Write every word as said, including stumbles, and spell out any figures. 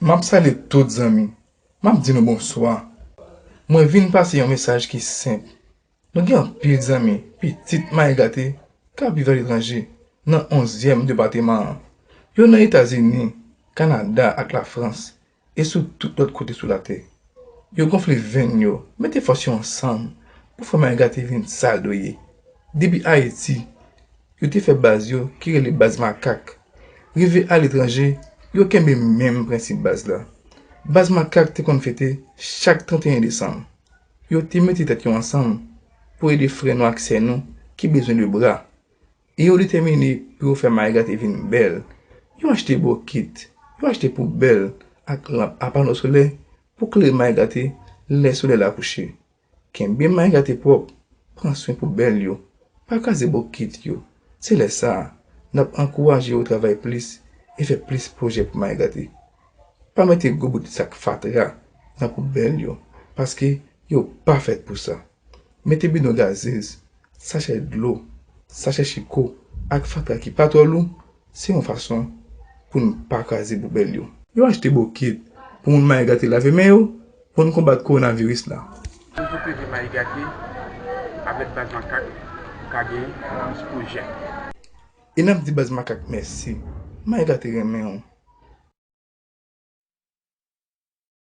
M ap salye tout zanmi. M ap di nou bonswa. Mwen vin pase yon mesaj ki senp. Nou gen anpil zanmi, pitit Mayi Gate, k ap viv aletranje, nan onzyèm depatman an. Yo nan Etazini, Kanada ak Lafrans, e sou tout lòt kote sou latè. Yo gonfle venn yo, mete fòs yo ansanm pou fè Mayi Gate vin sa l dwe ye. Depi Ayiti, yo te fè baz yo ki rele Baz Makak. Rive aletranje, yo kenbe menm prensip baz la. Baz Makak te konn fete chak trannteyen desanm. Yo te mete tèt yo ansanm pou ede frè nou ak sè nou ki bezwen de bra. E yo detèmine pou yo fè Mayi Gate vin bèl. Yo achte bokit, yo achte poubèl ak lanp a pano solè pou klere Mayi Gate lè solèy la kouche. Kenbe Mayi Gate pwòp, pran swen poubèl yo, pa kraze bokit yo. Se lè sa a, n ap ankouraje yo travay plis e fè plis pwojè pou Mayi Gate. Pa mete gwo bout sak fatra nan poubèl yo, paske yo pa fèt pou sa. Mete bidon gazez, sachè dlo, sachè chiko ak fatra ki pa twò lou, se yon fason pou n pa kraze poubèl yo. Yo achte bokit pou moun Mayi Gate lave men yo pou n konbat kowonaviris la. Pou n pwoteje Mayi Gate avèk Baz Makak, ou ka gen plis pwojè. E n ap di Baz Makak mèsi. Mayi Gate renmen w.